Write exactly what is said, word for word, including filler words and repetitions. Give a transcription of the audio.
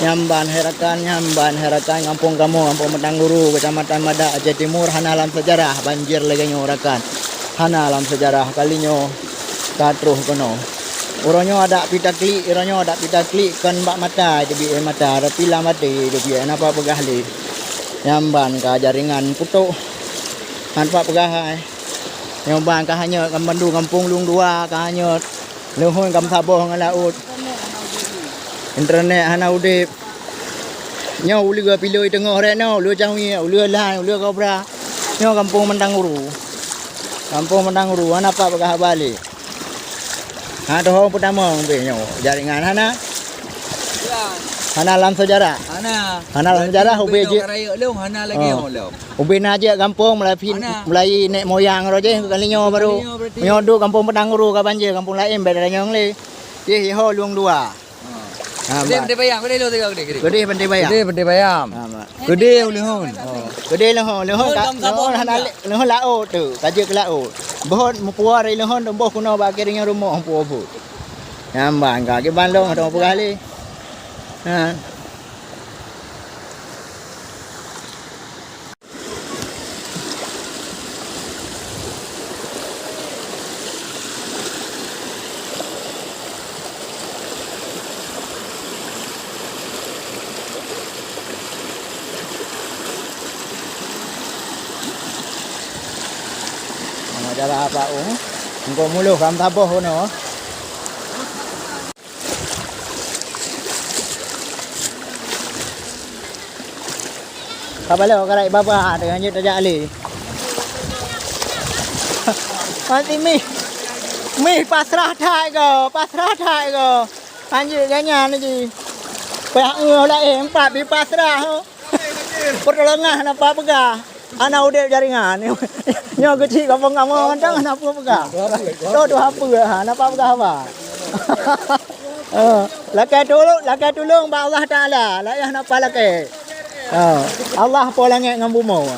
Nyan ban hai rakan, nyan ban hai rakan, gampông kamoe, Gampông Meutang Guru, Keucamatan Madak, Aceh Timur, hana lam seujarah banjir lagèe nyoe rakan. Hana lam seujarah, kali nyoe ka troh keunoe. Uroe nyoe adak pih taklik, uroe nyoe adak pih taklik, kon bak mata teubiet mata, tapi lam até teubiet, hana pat peugah lé. Nyan ban ka jaringan putôh. Hana pat peugah hai. Nyoe ban ka hanyot, ka mandum gampông lueng dua ka hanyot. Leuhon ka meusaboh ngon laôt. Internet hana udép. Nyoe uleue pilôi teungoh rot nyoe, uleue cawie, uleue lan, uleue kobra. Nyoe Gampông Meutang Guru. Gampông Meutang Guru, hana pat peugah haba lé. Ha, dohong peutamong ubé nyoe. Jaringan hana. Hana lam seujarah. Hana. Hana lam seujarah, ubé jeuet. Rayeuk lom, hana lagèe nyoe lom. Ubé na jeuet gampông mulai phi-, mulai nèk moyang roh jih kali nyoe baru. Kali nyoe berarti. Nyoe duek Gampông Meutang Guru ka banjir, gampông laén beda nyang lé. Jih iho lueng dua. Ha. Ha, Gede, Bang. Gede Payam, gede lo tiga gede, gede. Gede Pantai Payam. Gede Pantai Payam. Ha, Mak. Gede Ulihon. Oh. Gede Leuhon, Leuhon ka, Leuhon hana lé-, Leuhon laôt tu, ka jeuet keu laôt. Boh meupuara Leuhon teuboh keunoe bak keuringan rumoh puo-puo. Nyan ban ka, kiban lom, hana peugah lé. Ha. Majalah apa, Ung? Engkau muluh kam taboh keunoe. Ka balo karai baba teuh hanyut tajak lé. Mati mih. Mih pasrah that ko, pasrah that ko. Hanyut ganyan ji. Payah ngeuh laén empat pi pasrah. Pertolongan hana pat peugah. Hana udép jaringan. Nyoe keuchik gampông kamoe mantong hana peue peugah. Toh tu hapeu, hana pat peugah haba. Eh, lakèe tulông, lakèe tulông bak Allah Taala. Layah napa lakèe. Eh, Allah po langèt ngon bumoe.